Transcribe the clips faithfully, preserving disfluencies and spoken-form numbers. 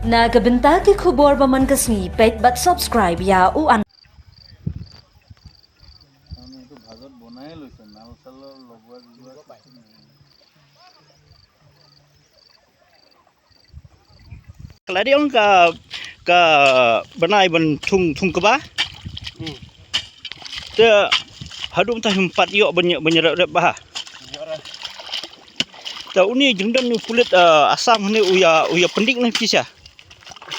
Na ka bynta ki khubor ba man ka sngi, peit bad subscribe ïa u an. Ka la dei ong ka, ka bnai ban thung, thung kba. Hmm. Te haduh mynta him pat ïoh ban, ban rep, rep bha. Ïoh rep. Te une jingdon une u pulit, eh, Assam une u ïa, u ïa pyndik ne phi sha.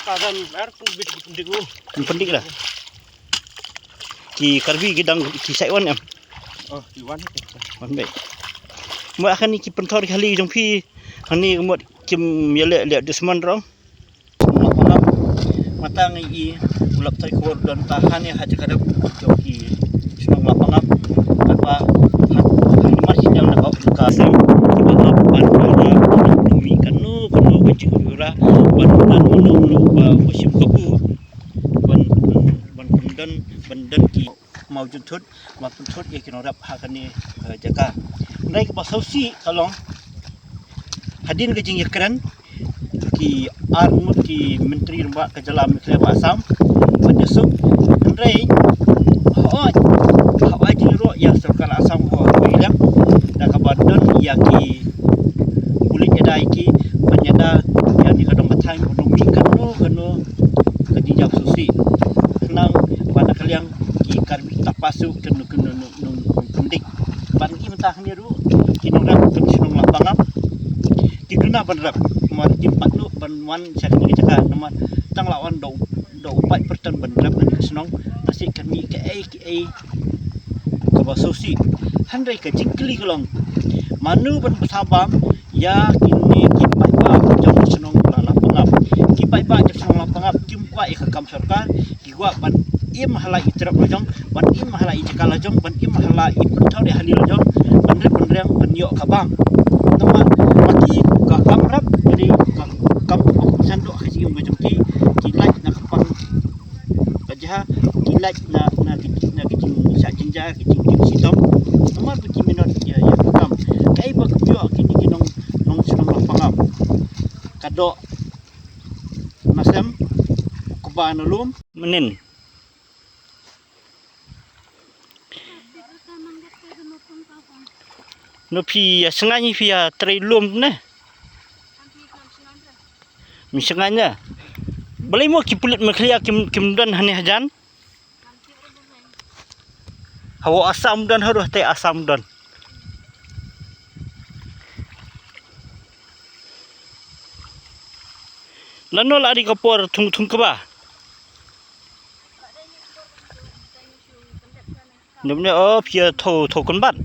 Ka dang ar pyndik, pyndik u. Pyndik dah. Ki Karbi ki dang ki sa wan em. Oh, ki wan. Wan beit. Mo kane ki pynthor ki hali jong phi. Hangne mo kim ïa leh, leh dusman rong. Mynta ngi i u lap tai khubor don ta hangne ha jaka dep jong ki shnong Lapangap. Kaba ha, ha ni mar siniang na ka, ka sem kiba hap ban ïa mi kano kano ka jingkyrkhu ban ban mano mano ba u shim kabu ban, ban pyndon, ban don ki mawjynthut, ban pynthut ïa ki nongrep ha kane, eh, jaka. Hynrei kaba sngewsih ka long hadien ka jingïakren ki ar ngut ki myntri rangbah ka jylla Meghalaya bad Assam ban ïasuk. Hynrei hooid, hooid jingïaroh ïa sorkar Assam hooid ïa da kaba don ïa ki pulit ïada ïa ki ban ïada ïa kane ka dong ka thaiñ ban ym mih kano kano ka jingjia sngewsih. Khnang ba na ka liang ki Karbi ta pasu kano kano kano kano pyndik. Ban ki mynta hangne ruh ki nongrep ka shnong Lapangap ki duna ban rep, namar kim pat noh ban wan sha kane ka jaka namar tang la wan da u, da u paip pyrton ban rep kane ka shnong. Nasi kane kaei kaei kaba sngewsih. Hynrei ka jingkylli ka long, mano ban bsa bam ïa kine ki paidbah jong ka shnong Lapangap? Ki paidbah jong ka shnong Lapangap kim kwah ïa ka kam sorkar, ki kwah ban im ha la i trep la jong, ban im ha la i jaka la jong, ban im ha la i pynthor ïa hali la jong, ban rep ban riang ban ïoh ka bam. Namar ba ki ka kam rep, ki ka kam sandok ha sing ka jong ki, ki lait na ka pang ka jaka, ki lait na, na ki, na ki jingshah jingjia, ki jing, ki jingshitom. Namar ba ki minot ïa, ïa ka kam. Kaei ba ki ïoh kine ki nong, nong shnong Lapangap? Ka doh na sem, kba na lum. Mynnin. No phi ïa sngain, phi ïa trei lum ne? Mi sngain ne? Balei mo ki pulit Meghalaya kim, kim don hangne hajan? Hawa Assam don, haduh te Assam don. Lano la dei ka por thung, thung kba? Nop ne, oh, phi ïa tho, tho kynbat.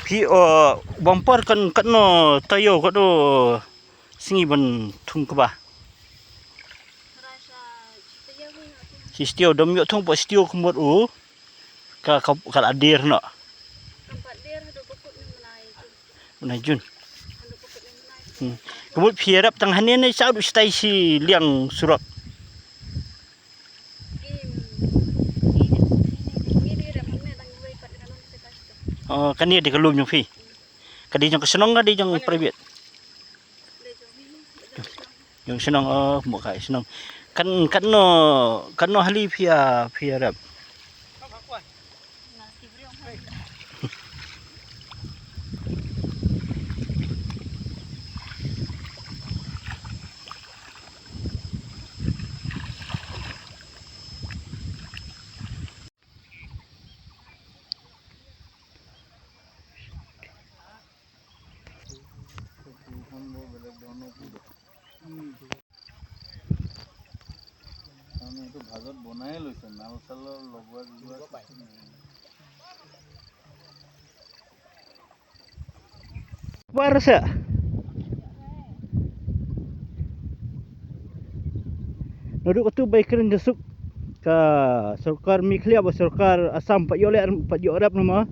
Phi, oh, bam por kan, katno taïew, katno sngi ban thung kba? Shi taïew, dom ïoh thung po shi taïew kumut u. Ka, ka, ka la dier noh. Mynta Jun. Hmm. Kumut phi ïarap tang hangne ne sa u shatai shi liang surok? Oh, kane dei ka lum jong phi. Ka dei jong ka shnong, ka dei jong private. Jong shnong, oh, mo ka shnong. Kan, katno, katno hali phi ïa, phi ïarap? Bar sa. Naduh katu ba ïakren ïasuk ka sorkar Meghalaya bad sorkar Assam, pat ïoh leh, pat ïoh rep namar